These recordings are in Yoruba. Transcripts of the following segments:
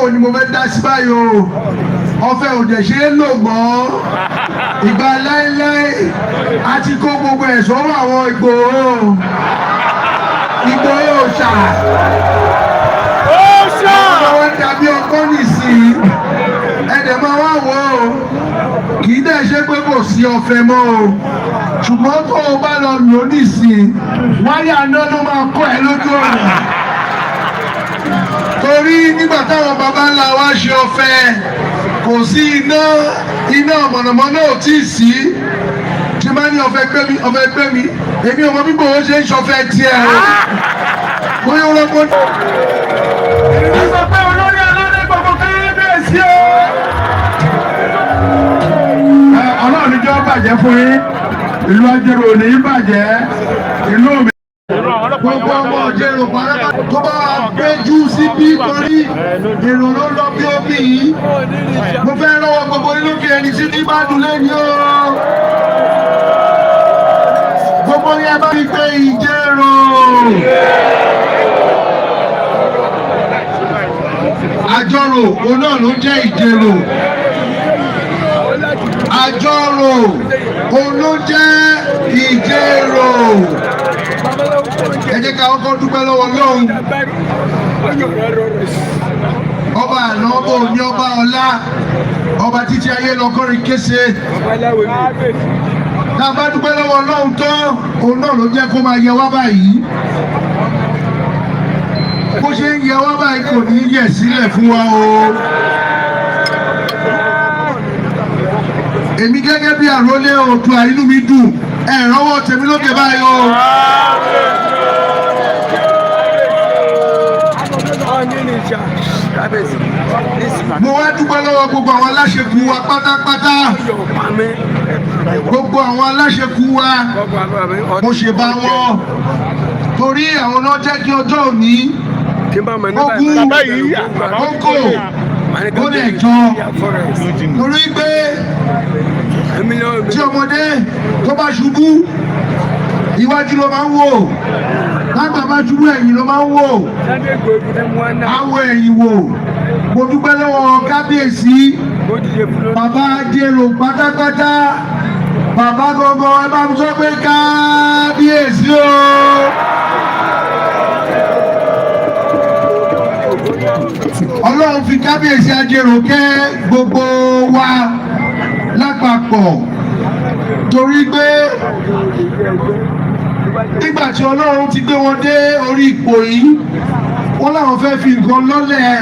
Ọgbọ́n wo ni mo fẹ́ dá sí báyìí o? Ọ̀fẹ́ ò dẹ̀ ṣe é lò mọ́. Ìgbà láéláé a ti kó gbogbo ẹ̀ sọ́wọ́ àwọn Ìgbòho. Ìgbòho ṣà. Àwọn wọn dàbí ọgbọ́n nìsín. Ẹ̀dẹ̀ máa wá wò ó. Kì í dẹ̀ ṣe pé kò sí ọ̀fẹ́ mọ́ o. Ṣùgbọ́n tó o bá lọ lò ó nìsín, wáyà náà ló máa kọ́ ẹ lójú ọ̀nà. Torí nígbà táwọn baba ńlá wa ṣe ọ̀fẹ́, kò sí iná, iná mọ̀nàmọ́ná ò tí ì sí. Tí bá ní ọ̀fẹ́ gbé mi, ọ̀fẹ́ gbé mi, èmi ò mọ bí Ìgbòho ṣe ń ṣọ̀fẹ́ tiẹ̀ o. Bóyá ó rọ́gbọ́n. Èmi sọ pé olórí aládé gbogbo kábíyèsí o. Ọlọ́run ní jọ́ bàjẹ́ fún yín, ìlú Ajérò ò ní bàjẹ́, ìlú mi. Gbogbo ọmọ Ìjẹ̀rò pátápátá tó bá wà péjú síbí, torí èrò ló lọ bí omi yìí. Mo fẹ́ rọ́wọ́ gbogbo yín lókè, ẹni tí ní bá dùn lẹ́ni o. Gbogbo yẹn bá rí pé Ìjẹ̀rò. Àjọrò òun náà ló jẹ́ Ìjẹ̀rò. Àjọrò òun ló jẹ́ Ìjẹ̀rò. Ẹ jẹ́ ká kọ́kọ́ dúpẹ́ lọ́wọ́ Ọlọ́run. Ọba àná, ọba òní, ọba ọ̀la, ọba títí ayé lọ́kọ́rin kése. Tá a bá dúpẹ́ lọ́wọ́ Ọlọ́run tán, òun náà ló jẹ́ kó máa yẹ wá báyìí. Bó ṣe ń yẹ wá báyìí, kò ní í yẹ̀ sílẹ̀ fún wa o. Èmi gẹ́gẹ́ bí àrólé Oòduà, inú mi dùn. Ẹ rọ́wọ́ tèmi lókè báyìí o. Mo wá dúpẹ́ lọ́wọ́ gbogbo àwọn aláṣekù wa pátápátá. Gbogbo àwọn aláṣekù wa, mo ṣe bá wọn. Torí àwọn náà jẹ́ kí ọjọ́ òní ogún kókò ó lè jọ. Torí pé tí ọmọdé tó bá ṣubú, iwájú ló máa ń wò. Lágbà bá ṣubú, ẹ̀yìn ló máa ń wò. Àwọ̀ ẹ̀yìn wò. Mo dúpẹ́ lọ́wọ́ kábíyèsí, bàbá Ajérò pátápátá, bàbá gangan. Ẹ bá mi sọ pé kábíyèsí o. Ọlọ́run fi kábíyèsí Ajérò kẹ́ gbogbo wa lápapọ̀, torí pé nígbà tí Ọlọ́run ti gbé wọn dé orí ipò yìí, wọ́n láwọn fẹ́ fi nǹkan lọ́lẹ̀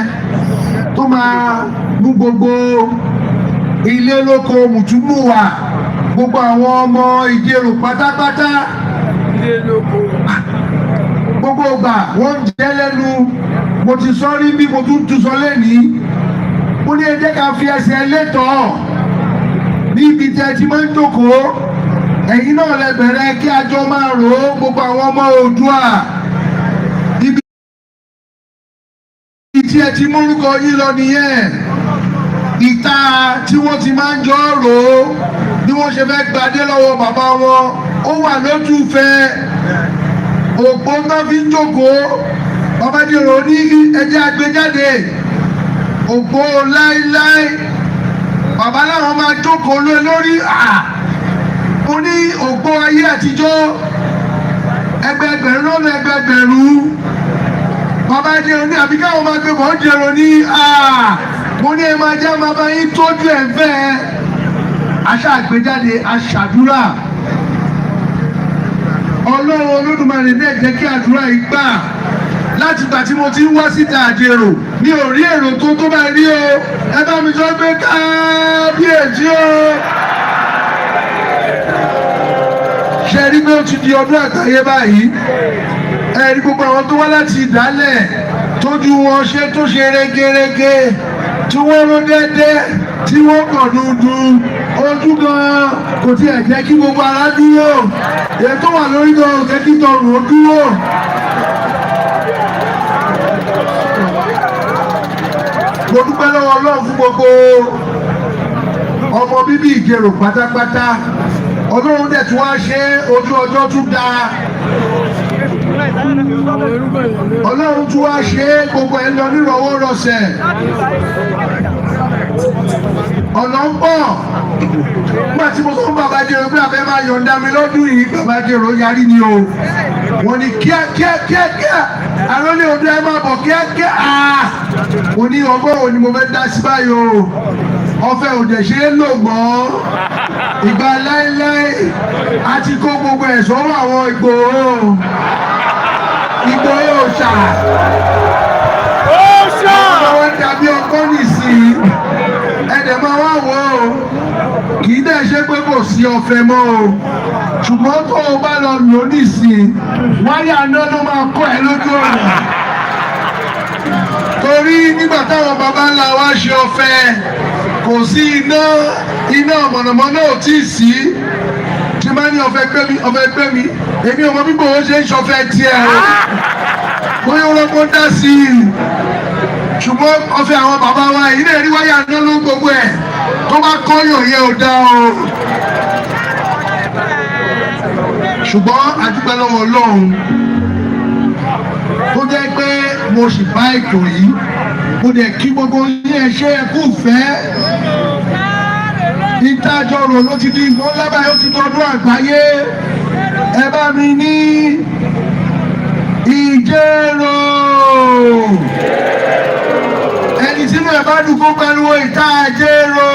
tó máa mú gbogbo ilé lóko mùtúmùwà, gbogbo àwọn ọmọ Ìjẹ̀rò pátápátá. Gbogbo ìgbà wọ́n ń jẹ́ lẹ́nu. Mo ti sọ rí bí mo tún tún sọ lẹ́nìí. Mo ní ẹ jẹ́ ká fi ẹsẹ̀ létọ̀ọ́ níbi tí ẹ ti máa ń jókòó. Ẹ̀yin náà lẹ bẹ̀rẹ̀ kí a jọ máa rò ó, gbogbo àwọn ọmọ Oòduà. Ibi tí ẹ ti mórúkọ yín lọ nìyẹn. Ìta tí wọ́n ti máa ń jọ rò ó bí wọ́n ṣe fẹ́ gbadé lọ́wọ́ bàbá wọn, ó wà lójú fẹ́ òpó náà fi ń jókòó. Bàbá Jèrò ní ẹjẹ́ àgbéjáde òpó láíláí. Bàbá láwọn máa jókòó lé lórí. Mo ní òpó ayé àtijọ́, ẹgbẹẹgbẹ̀rún lọ́nà ẹgbẹẹgbẹ̀rún. Bàbá Jèrò ní àbí káwọn máa gbé bọ́ Jèrò ní. Mo ní ẹ máa jẹ́ máa bá yín tójú ẹ̀ fẹ́. Aṣá àgbéjáde, aṣàdúrà. Ọlọ́run Olódùmarè dẹ̀ jẹ́ kí àdúrà yìí gbà. Láti ìgbà tí mo ti ń wá síta Àjèrò, mi ò rí èrò tó tó bá rí o. Ẹ bá mi sọ pé kábíyèsí o. Ṣe rí pé ó ti di ọdún àgbáyé báyìí? Ẹ rí gbogbo àwọn tó wá láti ìdálẹ̀, tójú wọn ṣe tó ṣe régerége, tí wọ́n ró dẹ́dẹ́, tí wọ́n kàn dúdú ojú gan, kò tiẹ̀ jẹ́ kí gbogbo ara dúró. Èyí tó wà lórí gan ò jẹ́ kí tọrùn ó dúró. Mo dúpẹ́ lọ́wọ́ Ọlọ́run fún gbogbo ọmọ bíbí Ìjẹ̀rò pátápátá. Ọlọ́run dẹ̀ tún wá ṣe ojú ọjọ́ tún dáa. Ọlọ́run tún wá ṣe é, gbogbo ẹ̀ lọ nírọ̀wọ́ rọsẹ̀. Ọ̀nà ń pọ̀. Nígbà tí mo sọ fún bàbá Jèrò pé àfẹ́ máa yọ̀ǹda mi lọ́dún yìí, bàbá Jèrò yarí ni o. Wọ́n ní kíákíá kíákíá, àròlé odò ẹ máa bọ̀ kíákíá. Mo ní ọgbọ́n wo ni mo fẹ́ dá sí báyìí o? Ọ̀fẹ́ ò dẹ̀ ṣe é lò mọ́. Ìgbà láéláé a ti kó gbogbo ẹ̀ sọ́wọ́ àwọn Ìgbòho. Ìgbòho ṣà. Àwọn dàbí ọkọ nìsín. Ẹ̀dẹ̀ máa wá wò ó. Kì í dẹ̀ ṣe pé kò sí ọ̀fẹ́ mọ́ o. Ṣùgbọ́n tó o bá lọ lò ó nìsín, wáyà náà ló máa kọ́ ẹ lójú ọ̀nà. Torí nígbà táwọn baba ńlá wa ṣe ọ̀fẹ́, kò sí iná, iná mọ̀nàmọ́ná ò tí ì sí. Tí bá ní ọ̀fẹ́ gbé mi, ọ̀fẹ́ gbé mi, èmi ò mọ bí Ìgbòho ṣe ń ṣọ̀fẹ́ tiẹ̀ o. Bóyá ó rọ́gbọ́n dá sí i. Ṣùgbọ́n ọ̀fẹ́ àwọn bàbá wa yìí lè rí wáyà náà ló gbogbo ẹ̀. Tó bá kọ́yàn yẹn ò dá o. Ṣùgbọ́n a dúpẹ́ lọ́wọ́ Ọlọ́run tó jẹ́ pé mo sì bá ètò yìí. Mo dẹ̀ kí gbogbo yín, ẹ ṣé, ẹ kú fẹ́. Ìtajọrò ló ti di ìgbọ́n lábàáyé, ó ti dọdún àgbáyé. Ẹ bá mi ní Ìjẹ̀rò. Ẹni sínú ẹ̀ bá dùn kó pariwo ìta Ìjẹ̀rò.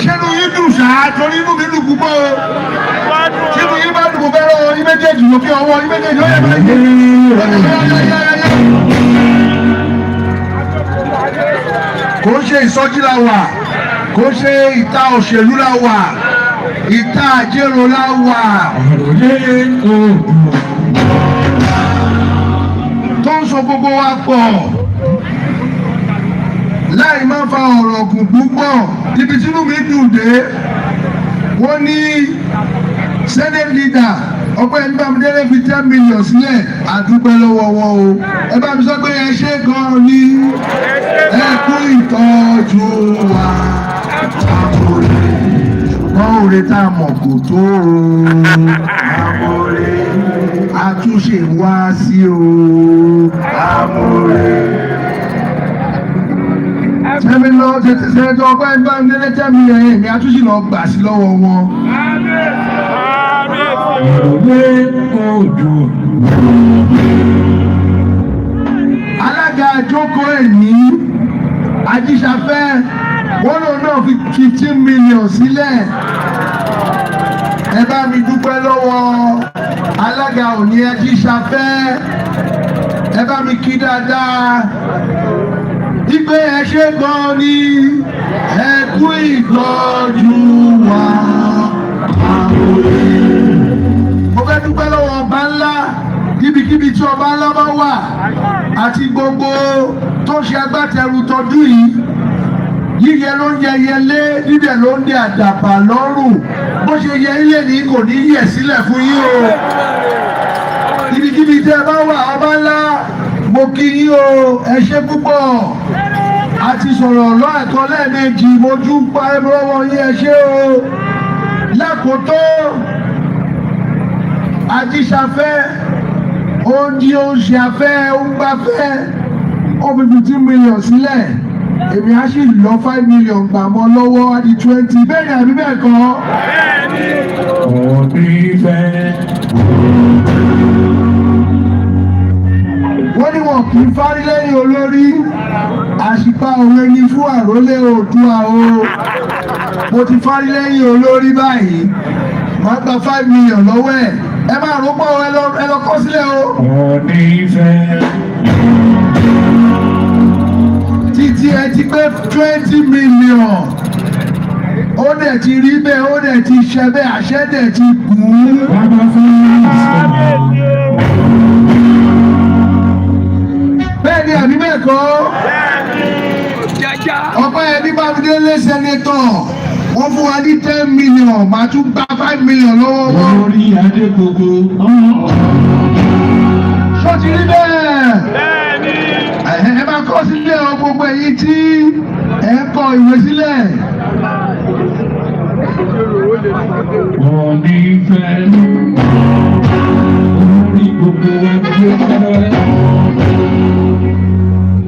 Ṣé inú yín dùn ṣáá? Torí inú mi dùn púpọ̀ o. Tí inú yín bá dùn, kó fẹ́ lọ́wọ́ yín méjèèjì lókè, ọwọ́ yín méjèèjì ó yẹ bá yé. Kò ń ṣe ìsọjí la wà, kò ń ṣe ìta òṣèlú la wà, ìta Àjẹrò la wà. Tó ń so gbogbo wa pọ̀ láì má fa ọ̀rọ̀ gùn púpọ̀. Ibi tí inú mi dùn dé, wọ́n ní senate leader Ọpẹ́yẹmí Bámidélé fi 10 million sílẹ̀. Àdúpẹ́ lọ́wọ́ wọn o. Ẹ bá mi sọ pé ẹ ṣé gan ni, ẹ kú ìtọ́jú wa, ṣùgbọ́n òre tá a mọ̀ kò tó o, àtúnṣe wá sí o. Sẹ́mi lọ sẹ́nitọ́ Ọpẹ́yẹmí Bámidélé 10 million yẹn, èmi àtúnṣe lọ gbà sí lọ́wọ́ wọn. Alága àjókòó ẹ̀ní Ajíṣafẹ́, wọ́n lòun náà fi 15 million sílẹ̀. Ẹ bá mi dúpẹ́ lọ́wọ́ alága òní Ajíṣafẹ́, ẹ bá mi kí dáadáa. Ìgbé ẹ ṣé gan ni, ẹ kú ìtọ́jú wa. Mo fẹ́ dúpẹ́ lọ́wọ́ ọba ńlá, níbikíbi tí ọba ńlá bá wà, àti gbogbo tó ṣe agbátẹrù tọdún yìí. Yíyẹ ló ń yẹyẹ lé, dídẹ̀ ló ń dẹ àdàbà lọ́rùn. Bó ṣe yẹ ilé ní kò ní yẹ̀ sílẹ̀ fún yín o. Ibikíbi tí ẹ bá wà, ọba ńlá, mo kí yín o, ẹ ṣé púpọ̀. A ti sọ̀rọ̀ lọ́ẹ̀kan lẹ́ẹ̀mejì, mo dúpẹ́ lọ́wọ́ yín, ẹ ṣé o. Lákòótó, Ajíṣafẹ́ ó ń jí, ó ń ṣe afẹ́, ó ń gbafẹ́, ó fi 15 million sílẹ̀. Èmi á sì lọ 5 million gbà mọ́ lọ́wọ́, á di 20. Bẹ́ẹ̀ ni àbí bẹ́ẹ̀ kọ́? Wọ́n ní wọn kì í fárí lẹ́yìn olórí, àṣìpa òwe ni fún àrólé Oòduà o. Mo ti fárí lẹ́yìn olórí báyìí, màá gba 5 million lọ́wọ́ ẹ̀. Ẹ máa rò pọ̀, ẹ lọ kọ́ sílẹ̀ o. Títí ẹ ti pé 20 million, ó dẹ̀ ti rí bẹ́ẹ̀, ó dẹ̀ ti ṣẹ bẹ́ẹ̀, àṣẹ dẹ̀ ti gùn ún. Bẹ́ẹ̀ ni àbí bẹ́ẹ̀ kọ́? Ọpẹ́yẹmí Bámidélé senator, wọ́n fún wa ní 10 million, màá tún gba 5 million lọ́wọ́ wọn. Orí adé gbogbo. Ṣó ti rí bẹ́ẹ̀? Ẹ máa kọ sílẹ̀ o, gbogbo ẹ̀yin tí ẹ ń kọ ìwé sílẹ̀. Ọọ̀ni Ifẹ̀ orí gbogbo ẹgbẹ́.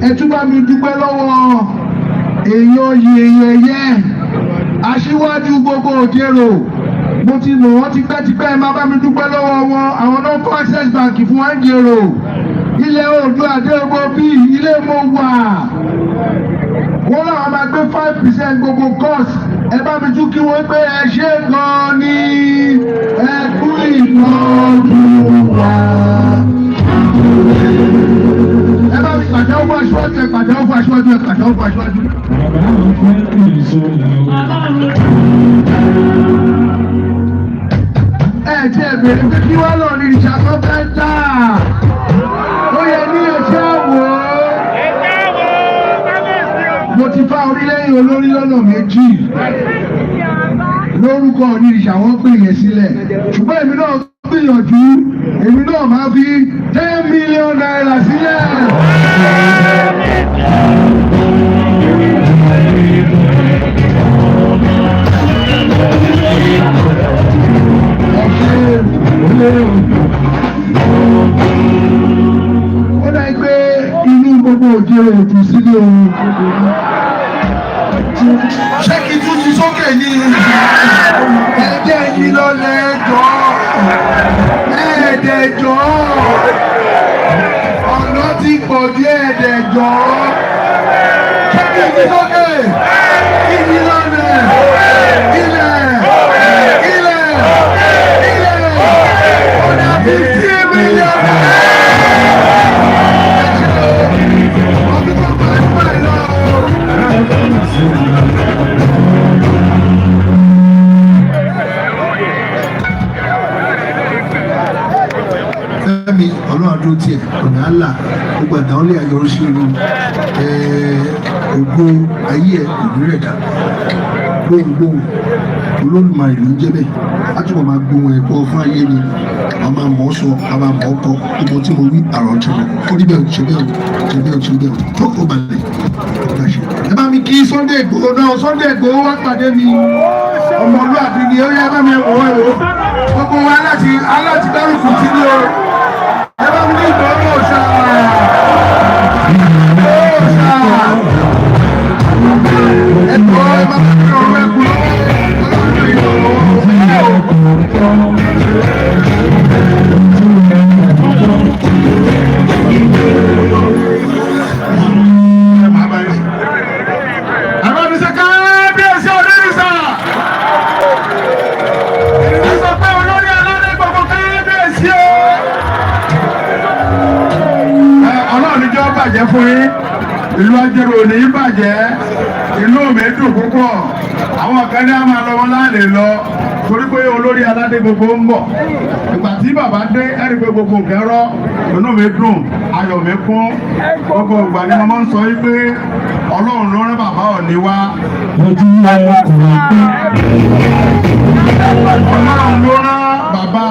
Ẹ tún bá mi dúpẹ́ lọ́wọ́ èèyàn yìí, èèyàn ẹ̀yẹ, aṣíwájú gbogbo Òjèrò. Mo ti mọ̀ wọ́n tipẹ́tipẹ́. Ẹ máa bá mi dúpẹ́ lọ́wọ́ wọn. Àwọn náà kọ́ Access Bank fún wa ń jèrò ilẹ̀ Oòduà àdéhùn bíi ilé mo wà. Wọ́n làwọn máa gbé 5% gbogbo cost. Ẹ bá mi tún kí wọ́n pé ẹ ṣé gan-an ni, ẹ kú ìtọ́jú wa. Ẹ bá mi pàtẹ́wọ́ fún aṣíwájú. Ẹ pàtẹ́wọ́ fún aṣíwájú. Ẹ pàtẹ́wọ́ fún aṣíwájú. Bàbá fẹ́ ìṣọ̀lá o. Ẹ tí ẹ bèrè pé kí wọ́n lọ ní ìṣàkóso fẹ́ dà, ó yẹ ní ẹṣẹ́ wò ó. Mo ti fa orí lẹ́yìn olórí lọ́nà méjì lórúkọ onírìṣà. Wọ́n pè yẹn sílẹ̀, ṣùgbọ́n èmi náà gbìyànjú, èmi náà máa fi ₦10 million sílẹ̀. Ẹ ṣé. Ó dá pé inú gbogbo òde òdù sílé ohun. Ṣé kí tún ti sókè ní ẹ̀ẹ́dẹ̀ yìí lọ́lẹ̀ ẹ̀jọ́ ẹ̀ẹ́dẹ̀jọ́? Ọ̀nà ti pọ̀ díẹ̀, ẹ̀ẹ́dẹ̀jọ́. Ṣé kí n ti sókè kí ni lọ́lẹ̀ ilẹ̀ ilẹ̀ ilẹ̀ ọ̀nà 50 million? Ọdún tó bá ń bá lọ. Fẹ́mi, Ọlọ́run àdúró tiẹ̀, ọ̀nà àlà gbogbo àdáwọn lè ayọ̀rọ̀ sí irú ògo ayé ẹ̀ òní rẹ̀ dà. Gbohùngbohùn Olódùmarè ló ń jẹ́ bẹ́ẹ̀. Á túbọ̀ máa gbóhùn ẹ̀kọ́ fún ayé ni. A máa mọ̀ ọ́ sọ, a máa mọ̀ ọ́ kọ. Gbogbo tí mo wí àrọ̀ ti lọ ó rí bẹ́ẹ̀. Ṣe bẹ́ẹ̀ o, ṣe bẹ́ẹ̀ o, ṣe bẹ́ẹ̀ o, tó kó balẹ̀ ọ̀gá ṣe. Ẹ bá mi kí Sunday Igboho náà. Sunday Igboho wá pàdé mi, ọmọlúwàbí ni. Ó yẹ bá mi wò ó wò ó. Gbogbo wa aláti gbárùkù tí ni o. Ẹ bá mi ní Ìgbòho ṣá ṣá. Ẹ tọ́ ẹ bá mi ọ̀rọ̀ ẹ̀kú lọ́wọ́. Àbábísẹ́ kábíyèsí onírìsà. Ìrìnsà sọ pé olórí aládé gbogbo, kábíyèsí o. Ẹ Ọlọ́run ní jọ́ bàjẹ́ fún yín. Ìlú Ajérò ò ní bàjẹ́. Inú mi dùn púpọ̀. Àwọn kan ní a máa lọ wọn láàlè lọ torí pé olórí aládé gbogbo ń bọ̀. Ìgbà tí bàbá dé, ẹ̀rí pé gbogbo nǹkan rọ́. Inú mi dùn, ayọ̀ mi kún. Gbogbo ìgbà ni mo máa ń sọ yí pé Ọlọ́run ló rán bàbá Ọ̀ọ̀ni wá. Ojú ọkùnrin pé. Ọlọ́run ló rán bàbá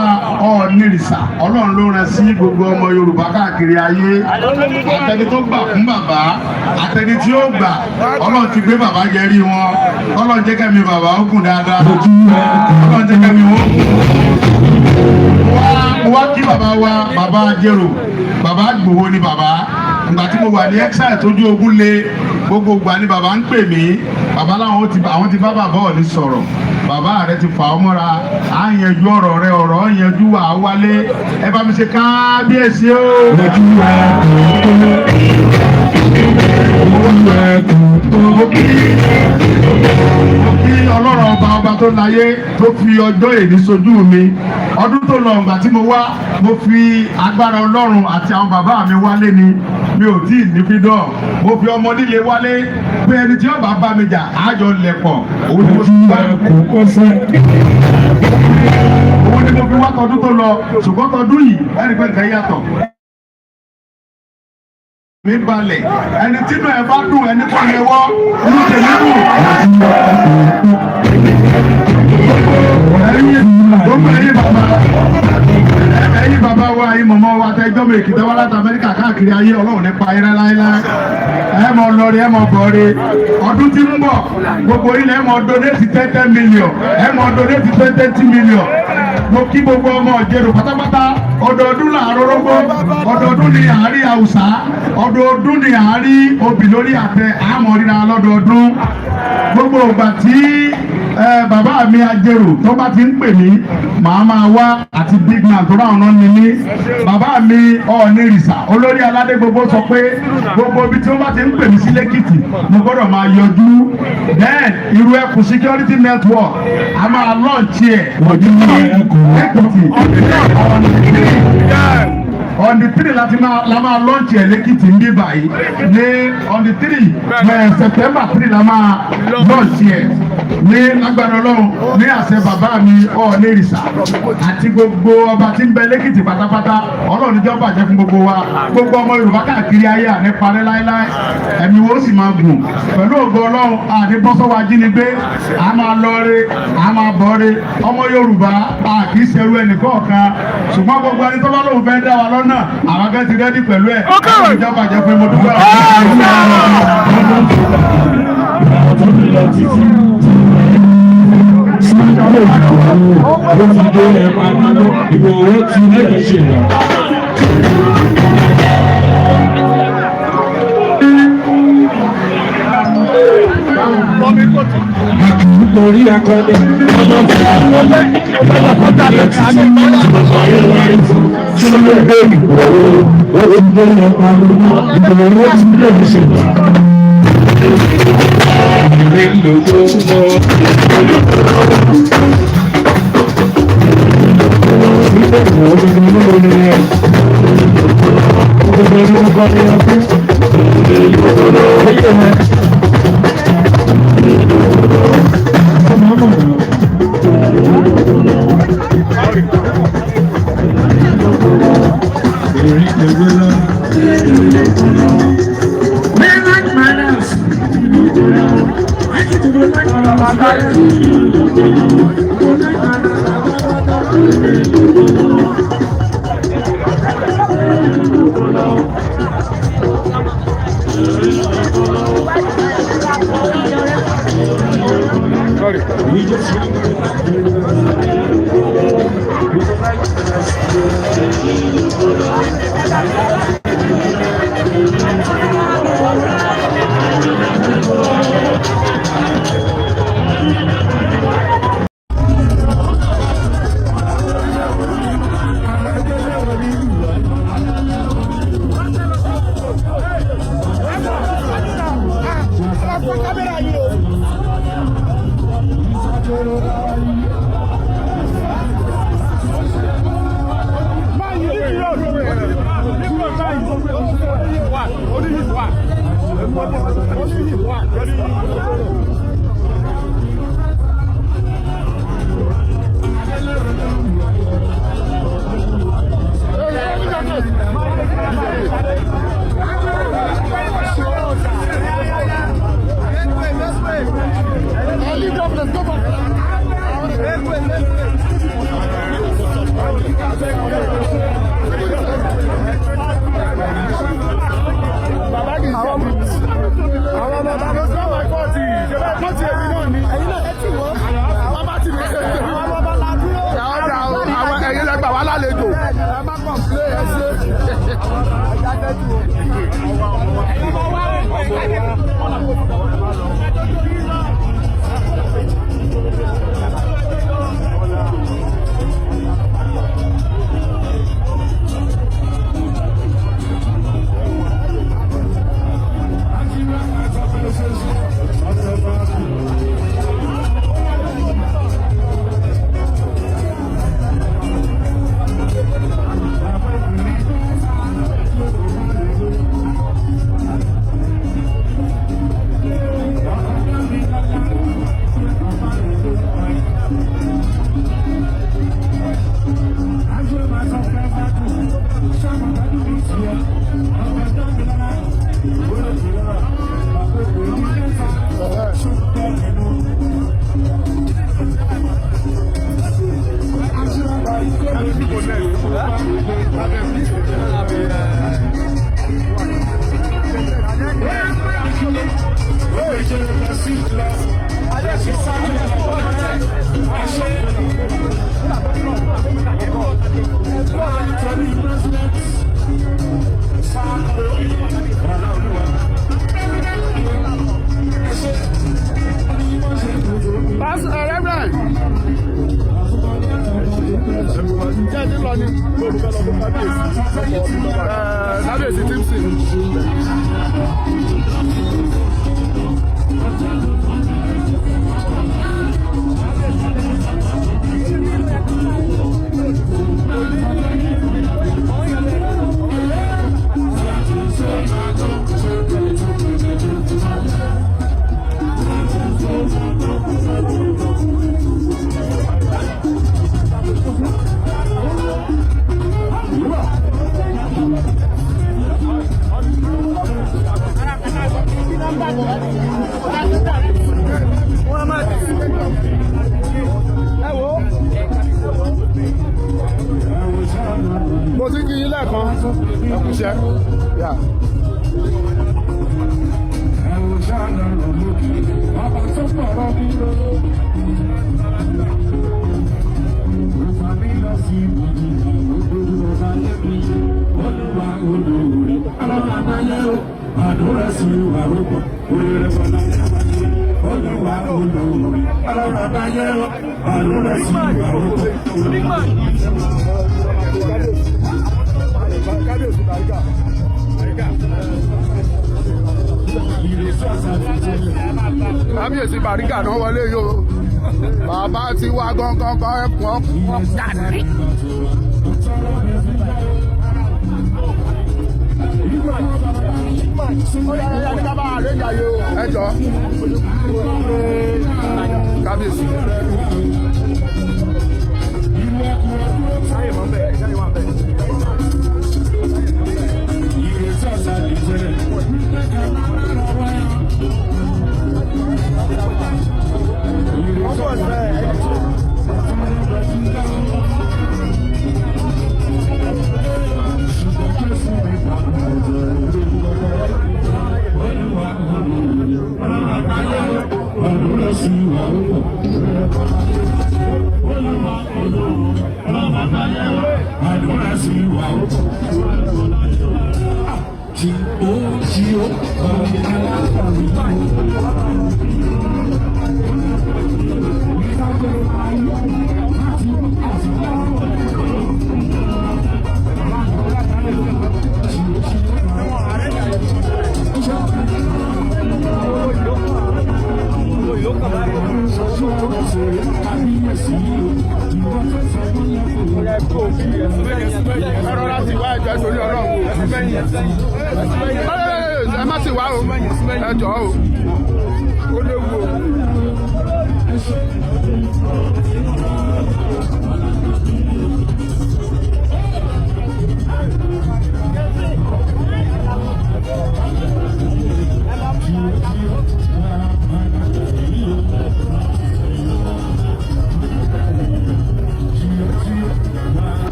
Ọ̀ọ̀nìrìsà. Ọlọ́run ló rán sí gbogbo ọmọ Yorùbá káàkiri ayé. Àtẹni tó gbà fún bàbá, àtẹni tí ó gbà, Ọlọ́run ti gbé bàbá jẹrí wọn. Ọlọ́run jẹ́ kẹ́mi bàbá ó gùn dáadáa. Ọlọ́run jẹ́ kẹ́mi wọn gùn. Mo wá kí bàbá wa, bàbá Ajérò. Bàbá Ìgbòho ni bàbá. Ìgbà tí mo wà ní exile tójú ogun lé, gbogbo ìgbà ni bàbá ń pè mí. Bàbá láwọn ti àwọn ti bá bàbá Ọọ̀ni sọ̀rọ̀, bàbá rẹ ti fà ọ́ mọ́ra, à ń yanjú ọ̀rọ̀ rẹ, ọ̀rọ̀ ń yanjú wà á wálé. Ẹ bá mi ṣe kábíyèsí o. Ojú ẹkùn tó. Ojú ẹkùn tó. Mo kí Ọlọ́run ọba, ọba tó láyé, tó fi ọjọ́ èní sojú mi. Ọdún tó lọ, ìgbà tí mo wá, mo fi agbára Ọlọ́run àti àwọn bàbá mi wálé ni. Mi ò tí ì ní freedom. Mo fi ọmọ líle wálé pé ẹni tí ó bá bá mi jà, àjọ lẹ̀pọ̀. Òun ni mo Ojú fi wá ẹkùn kọ́sẹ́. Òun ni mo fi wá tọdún tó lọ, ṣùgbọ́n tọdún yìí, ẹni pé nǹkan yàtọ̀ mi balẹ̀. Ẹni tínú ẹ bá dùn, ẹni kò lè wọ́ inú tèmi dùn. Ẹ̀yin gbogbo, ẹ̀yin bàbá, ẹ̀yin bàbá wa, ẹ̀yin mọ̀mọ́ wa, tẹ́jọ́ mi. ọmọ Èkìtì wá láti Amẹ́ríkà káàkiri ayé, Ọlọ́run nípa ayé láéláé. Ẹ mọ lọrí, ẹ mọ bọ̀ọ́rẹ́. Ọdún tí ń bọ̀, gbogbo ilẹ̀ ẹ mọ donate 10 10 million, ẹ mọ donate 20 20 million. Mo kí gbogbo ọmọ Ìjerò pátápátá. Ọdọọdún làárọ̀ rógbó, ọdọọdún ni àárí àwùsá, ọdọọdún ni àárí obì lórí àtẹ àmọ́ ríra lọ́dọọdún. Gbogbo ìgbà tí bàbá mi Ajérò tó bá ti ń pè mí, màá máa wá àti big man tó ráwọn náà ní mí. Bàbá mi Ọ̀ọ́nìrìsà, olórí aládé gbogbo, sọ pé gbogbo ibi tí wọ́n bá ti ń pè mí sí lẹ́kìtì, mo gbọ́dọ̀ máa yọjú. Then Irú Ẹkùn Security Network, a máa launch ẹ̀ lẹ́kìtì on the 3 láti máa la máa launch ẹ̀ lẹ́kìtì ń bí báyìí ní on the 3, September 3 la máa launch ẹ̀ ní lágbára Ọlọ́run, ní àṣẹ bàbá mi Ọ̀ọ́nìrìsà àti gbogbo ọba tí ń bẹ lẹ́kìtì pátápátá. Ọlọ́run níjọ́ bàjẹ́ fún gbogbo wa, gbogbo ọmọ Yorùbá káàkiri ayé. Àní parẹ́ láéláé, ẹ̀mí wo sì máa gùn pẹ̀lú ògo Ọlọ́run. Àní bọ́sọ́wọ́ ajínigbé, a máa lọ́ọ́rẹ́, a máa bọ́ọ́rẹ́. Ọmọ Yorùbá a kì í ṣerú ẹnì kọ̀ọ̀kan, ṣùgbọ́n gbogbo ẹni tó bá lóun fẹ́ dá wa lọ́nà, àwọn akẹ́ ti ready pẹ̀lú ẹ̀. Ọlọ́run níjọ́ bàjẹ́ fún mo dúpẹ́. Àwọn tó ti lọ títí ó ti dé ẹ̀ pariwo, Ìgbòho ti lè ṣe lọ. Torí akọni ọmọ fún tí ó lè gbé Ìgbòho, ó ti dé ẹ̀ pariwo, Ìgbòho ti lè ṣe lọ. Ìrìn lòdò mọ́. Ẹ̀yin lẹ gbà wá lálejò, ẹ má kọ̀ǹplé, ẹ ṣe. Pastor Reverend. Jẹ́ ẹ ti lọ ni. Kábíyèsí Timson. Mo ti ń kí yín lẹ́ẹ̀kan. Ẹ kú iṣẹ́. Yeah. Àdúrà sí wa rúbọ, oríire bọ́lá Olúwa olóore, ọlọ́run àbáyé o, àdúrà sí wa rúbọ. Kábíyèsí Bariga. Kábíyèsí Bariga náà wọlé yìí o. Bàbá ti wá gángan kan ẹkùn ọkùn. Ẹ jọ. Kábíyèsí. Àdúrà sí wa rúbọ, Olúwa olóore, ọlọ́run àbáyé o, àdúrà sí wa rúbọ. Tí ó tí ó ọ̀rọ̀ aláàbò. Ẹ rọra sì wá ẹjọ́ torí Ọlọ́run. Ẹ má sì wá o. Ẹ jọ̀ọ́ o. Ó léwu o.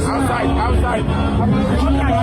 Outside, outside.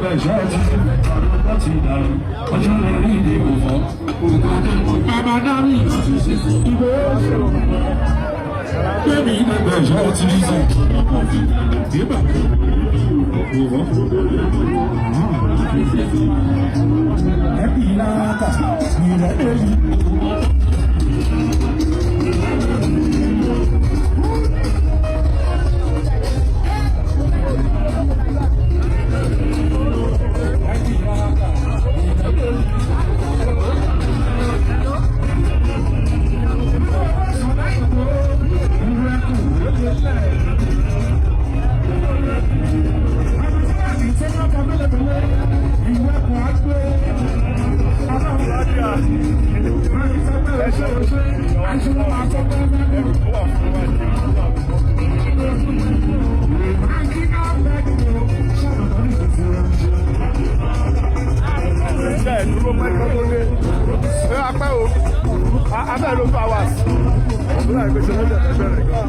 débẹ̀ ṣáàtì ọ̀rọ̀ ti dàrú ọjọ́ rẹ̀ rí ìdí kò fọ́. Bàbá Dárí ìbò gbẹ̀mí débẹ̀ ṣáàtì ìbà kò fọ́. Ẹbí láta ìrẹ́lẹ̀ yìí. Bẹ́ẹ̀ dúró pẹ́ kó tó dé. Ẹ wá pẹ́ o, abẹ́ ló fà wá sí. Ọ̀dọ́ àgbẹ̀ ṣe lọ́jọ́ ẹgbẹ́ rẹ̀ gan.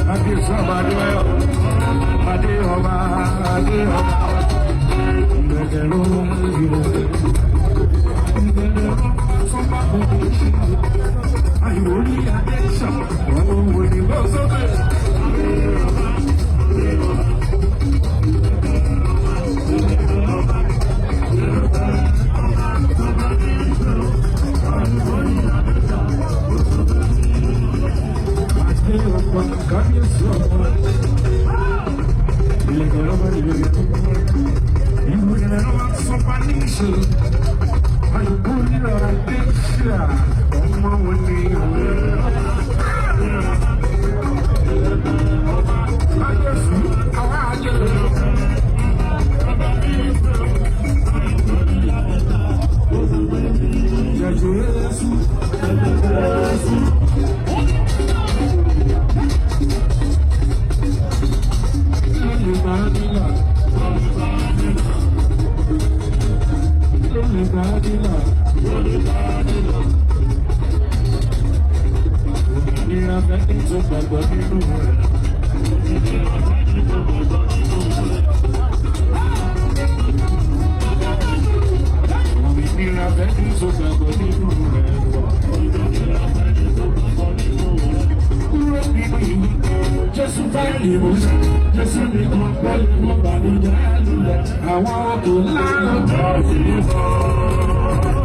Kábíyèsí ọba Adébáyọ̀, Adé ọba, Adé ọba, ìgbẹ̀kẹ̀ ló ń yọ. Ìgbẹ̀kẹ̀ ló ń sọ́pà kò ní ṣe. Àìwò ní adé ṣàn, wọ́n wò ní bọ́ sókè. Adé ọba, kábíyèsí ọba. Ìlẹ̀kẹ̀ lọ́ba ìlẹ̀kẹ̀. Ìwé lọ́ba sọ́pà ní ìṣe. Àìwò ní adé ṣàn, ọmọ wo ni òwe. Kábíyèsí, àwa àjẹrò. Jésù. Òmìnira fẹ́ ní tó gbàgbọ́ nínú rẹ̀. Kúrò nínú ìlú, Jésù fẹ́ ìwòsàn, Jésù nìkan pẹ̀lú ìbànújẹ́ lulẹ̀, àwọn òkè ńlá lọ́jọ́ ìbọn.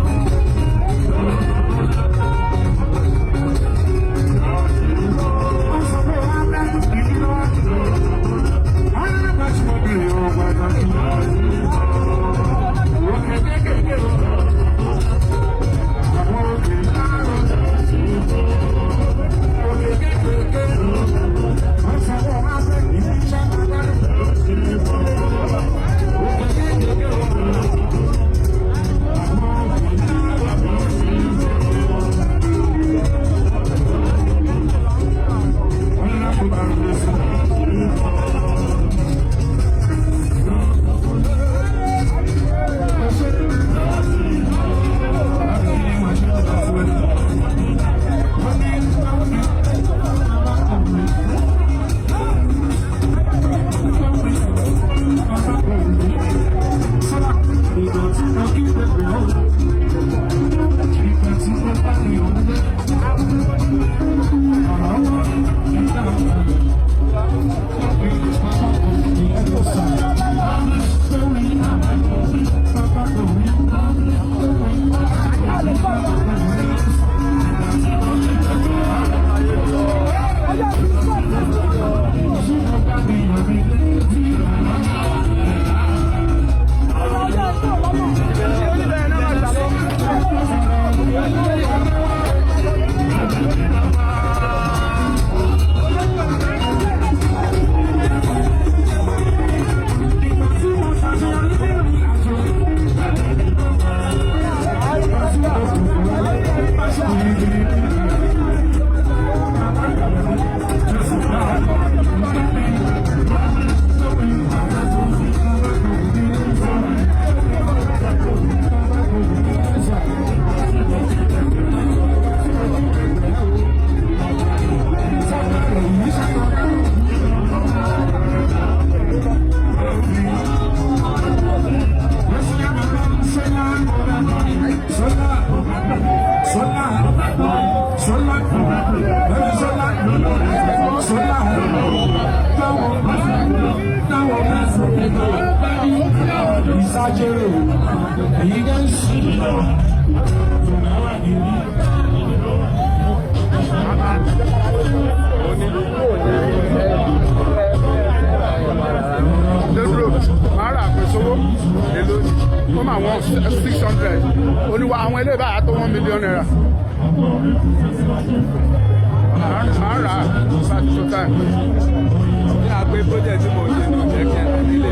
Lérò máa rà pé sówó èlò ó máa wọ́n 600 olúwa àwọn ilé ìbára tó ₦1 million. Máa rà bá ti tó táì. Ní àgbé project tí mo ṣe ní ọ̀jẹ̀ kí ẹ nílé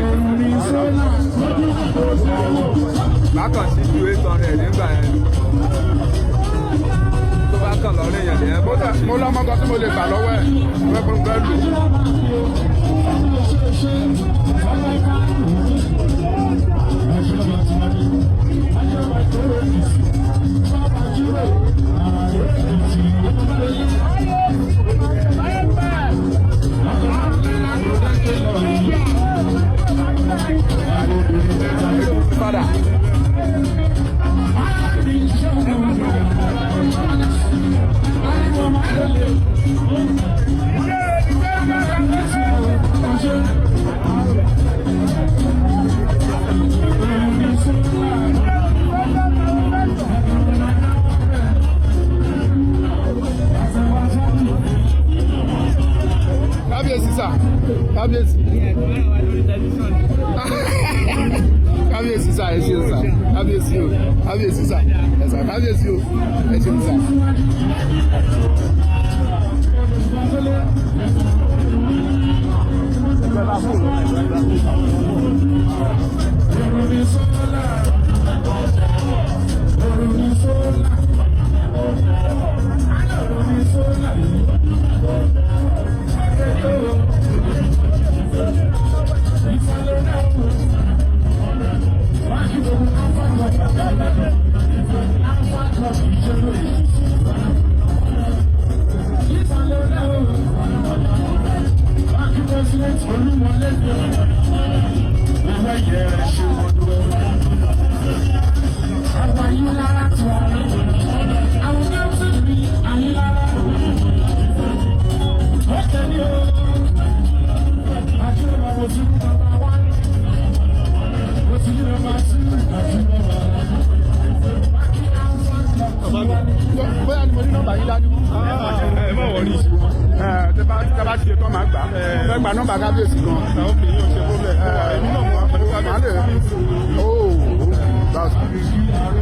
bákan sí ju 800 nígbà yẹn tó bá kàn lọ́rọ̀ èèyàn lèyẹn bó tà sí. Mo lọ́mọ kan tí mo lè gbà lọ́wọ́ ẹ̀ mo fẹ́ fẹ́ lò. Padà. Kábíyèsí sà, kábíyèsí. Kábíyèsí sà, ẹ ṣeun sà, kábíyèsí o, kábíyèsí sà, ẹ sà, kábíyèsí o, ẹ ṣeun sà. Bóyá ni mo ní nọ́mbà yín dání. Ẹ má wọrí. Ẹ tẹ bá ti ṣe tán máa gbà. Fẹ́ gba nọ́mbà kábíyèsí gan. Àwọn obìnrin yóò ṣe problem. Èmi náà mo wà pẹ̀lú Màá lè ooo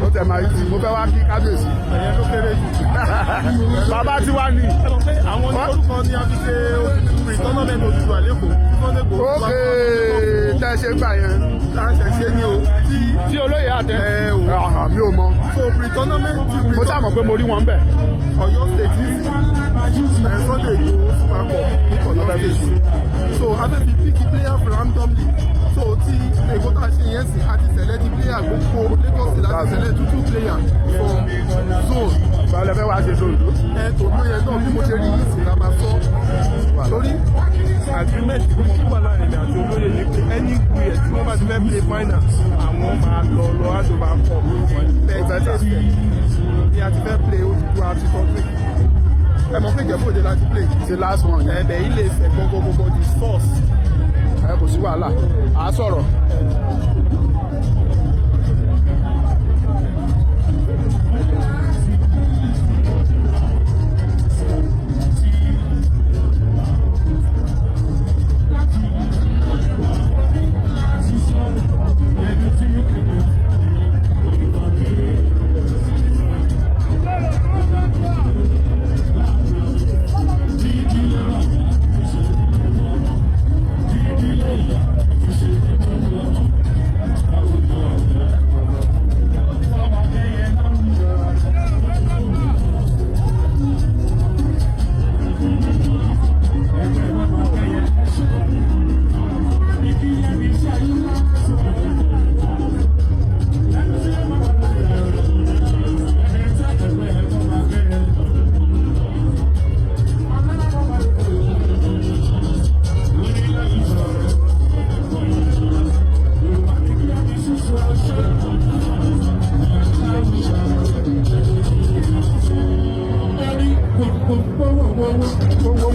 ó tẹ̀ máa yí mo fẹ́ wá kí kábíyèsí. Ẹ̀yẹn ló kéré jù. Bàbá tí wá ní. Ẹ mọ̀ pé àwọn orúkọ ni a fi ṣe pre-tournament Odùduwà l'Ékòó. Ókè tẹ́ ẹ ṣe gbà yẹn. Tá a ṣẹ̀ ṣe ni o. Tí Tí olóyè àtẹ. Ẹ o. Ọ̀hàn mi ò mọ. So pre-tournament ti Mo sáà mọ̀ pé mo rí wọn bẹ̀. Ọ̀yọ́ State ní ẹ̀ Sunday Igboho Super Cup ní Ọ̀yọ́ State. So a fẹ́ fi pick player randomly. So tí Èkó tá a ṣe yẹn sì a ti select player gbogbo Lagos State láti select two two player from zone. Báwo lẹ fẹ́ wá ṣe sóńdó? Ẹ tòun yẹn náà bí mo ṣe rí yìí sì la máa sọ lórí agreement tí mo wà láàrin mi àti olóyè ní pé anywhere tí wọ́n bá ti fẹ́ play final àwọn máa lọ lọ àdó máa pọ̀ bẹ́ẹ̀ tí lè fẹ́ ni a ti fẹ́ play Odùduwà àti tọ́pẹ́ ẹ mọ̀ pé Ìjẹ̀bú Òde láti play. Ṣe last one yẹn. Ẹ̀bẹ̀ Ilé Ifẹ̀ gbogbogbò the source. Ẹ kò sí wàhálà. À á sọ̀rọ̀.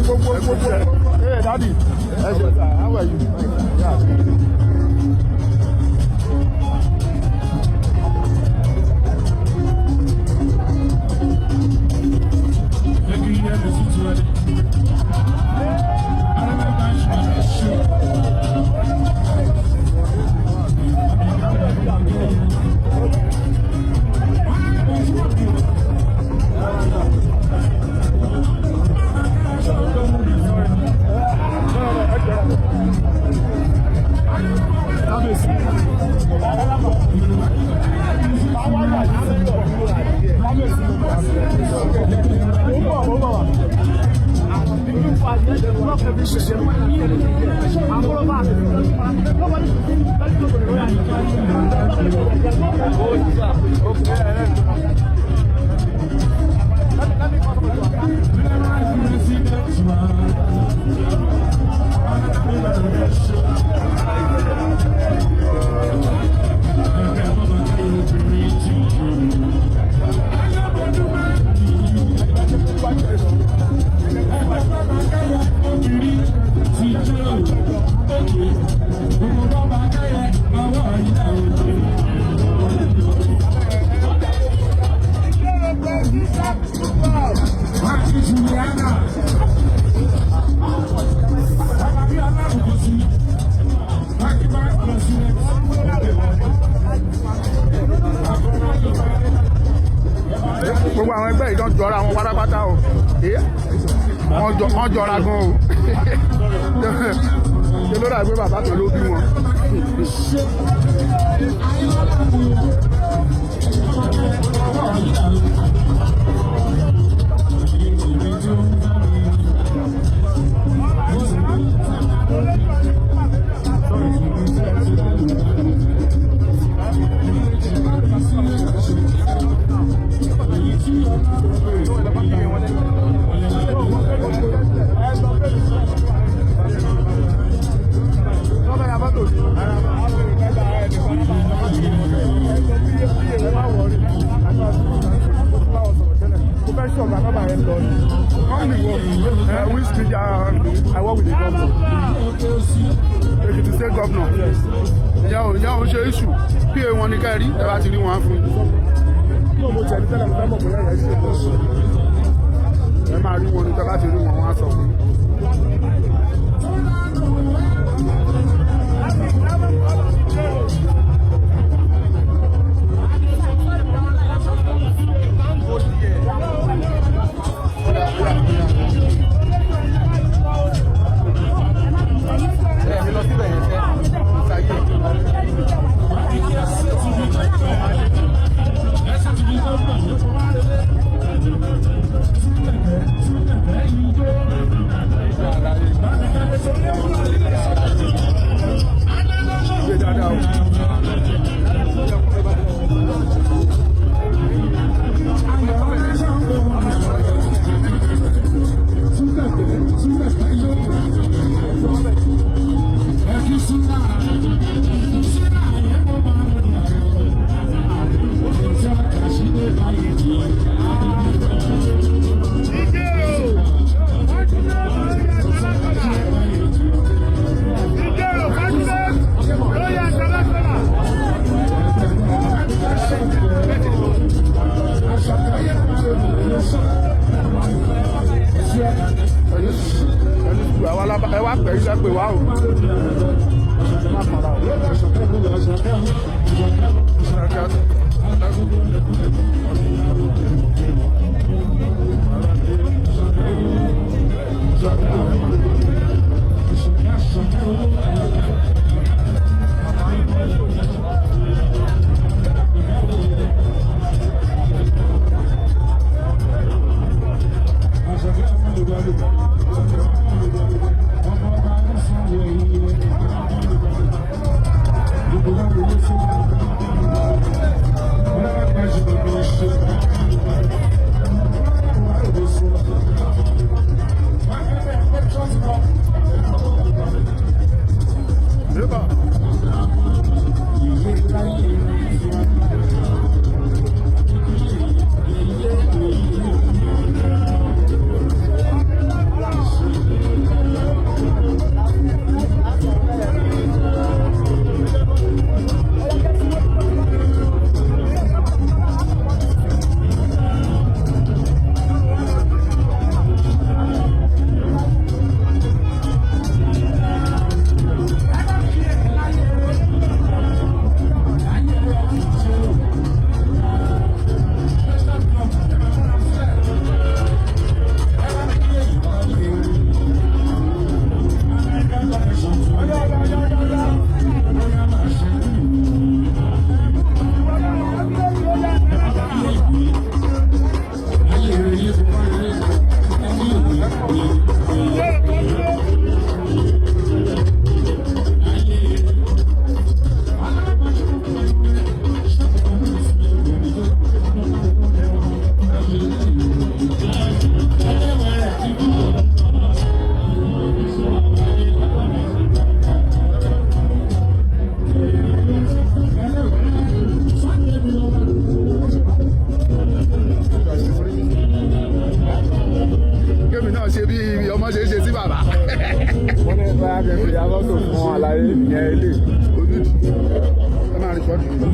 Gbogbo gbogbo. Hey, daddy. Ẹ ṣe sir, how are you? Yeah. Gbogbo àwọn ẹgbẹ́ yìí tó ń jọra wọn pátápátá o. Wọ́n jọra gan o. Ṣe ló dà pé bàbá kan ló bí wọn. I work with the governor. Ekiti State governor. Ìyá ò ń ṣe issue. PA wọn ni ká rí, ẹ bá ti rí wọn á fún yín. Ẹ máa rí wọn ní tẹ́ bá ti rí wọn, wọ́n á sọ fún yín. Gbé dáadáa o. Ẹ wá pẹ̀ iṣẹ́ pé wá o. Ẹ má para o. náà ṣe bí ọmọ ṣe ń ṣe sí bàbá. Wọ́n ní báyà kẹ́ fi afọ́tò fún àlàyé ìyẹn ilé. Onídìí ẹ máa record mi.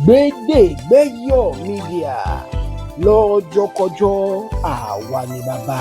Gbédègbẹ́yọ̀ Media, lọ́jọ́kọjọ́, àwa ni bàbá.